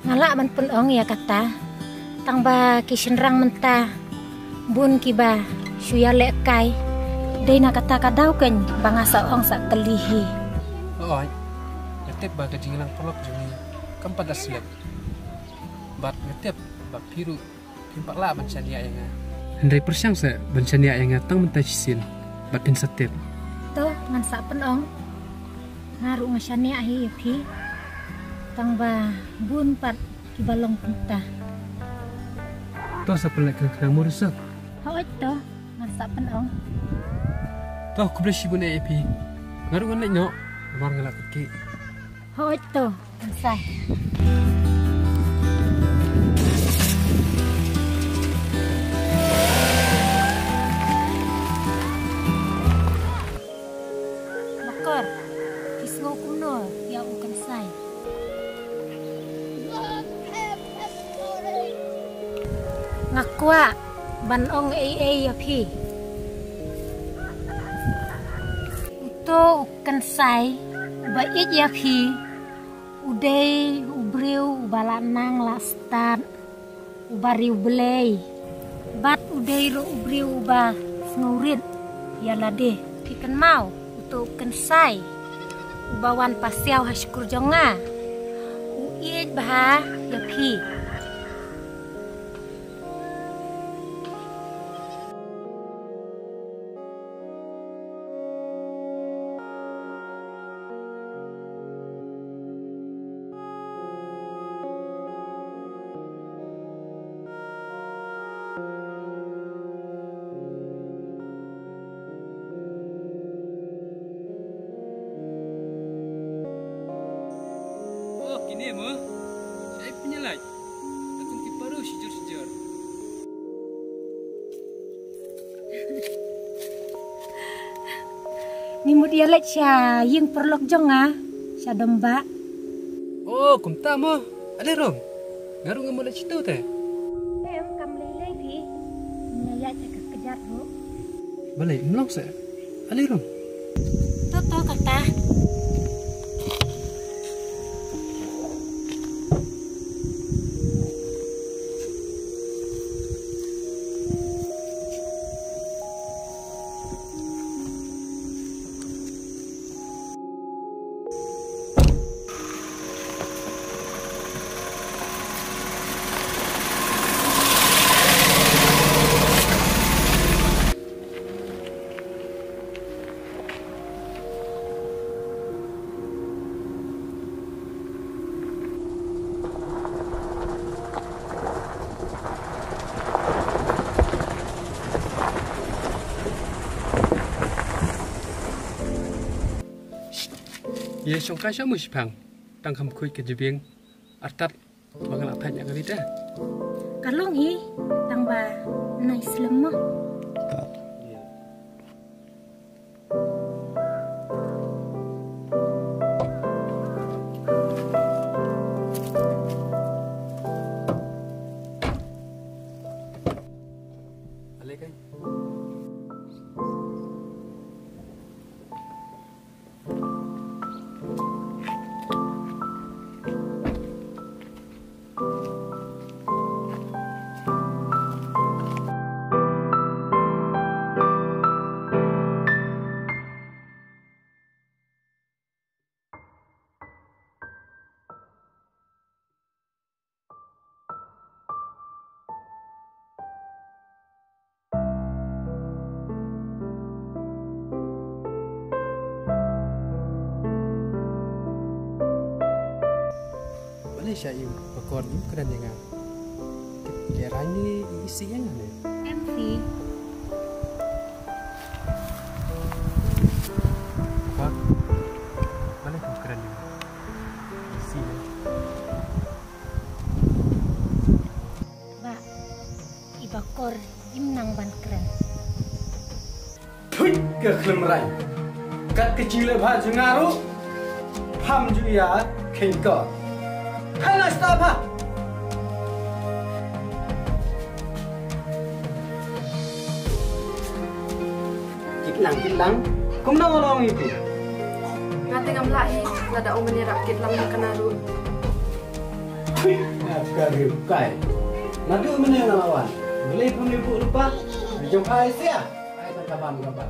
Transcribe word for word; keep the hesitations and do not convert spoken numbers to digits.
Nga lah ban pynong ïa kata. Tang ba ki shynrang mynta bun kiba shu ïalehkai. Dei na kata ka daw keiñ ba nga sa ong sa kylli hi. Hooid, nga tip ba ka jingïalang paralok jong ngi kam pat da slem. Bad nga tip ba phi ruh phim pat lah ban shaniah ïa nga. Hynrei pyrshang seh ban shaniah ïa nga tang mynta shisien bad phin sa tip. To, ngan sa pynong. Nga ruh nga shaniah hi ïa phi. Tang ba bun pat kiba long kumta. To sa pynlait khnang khnang mo Risa. Hooid to, ngan sa pynong. To khublei shibun ïa phi. Nga ruh ngan leit noh. Namar nga la kut ki. Hooid to, ngan sa. Bakor, phi sngew kumno ïa u Kynsai? Nga kwah ban ong ei ei ïa phi. Uto u Kynsai uba ïeit ïa phi u dei u briew uba la nang la stad, uba riewblei. Bad u dei ruh u briew uba sngewrit ïa lade. Phi kynmaw uto u Kynsai uba wan pasiaw ha shkor jong nga, u ïeit bha ïa phi. Oh, kine mo. Shaei pynïalait? Te kum ki paru shijur shijur. Ngi mut ïaleit sha ïing paralok jong nga, sha Dombah. Oh, kumta mo. Ale rong. Nga ruh nga mut leit shatu te. Em, kam lei lei phi. Ngi ïaid sha ka kjat ruh. Balei, ym long seh. Ale rong. To to kata. Ïa shong kai sha mo shipang. Tang kham khuid ka jabieng. Artat ba nga la thait ïa ka lida. Ka long hi tang ba nai slem mo. Ale kai. Balei sha ïing Bakor ym kren ïa nga? Te rang ïa i isih ïa nga ne? Em phi. Bakor, balei ym kren ïa nga? Isih ïa nga. Bah, i Bakor im nang ban kren. Thuit ka khlem rai. Kat ka jingleh bha jong nga ruh pham ju ïa kheiñ ko. Phan nasta bha. Kitlang, kitlang. Kumno nga long ïa phi? Nga te ngam lah hi, lada ong mane rah kitlang ma kane ruh. Ka ri kai. Naduh mynne nga la wan. Beli pun ibu rupa. Jong ai sia. Ai tang kaban kaban.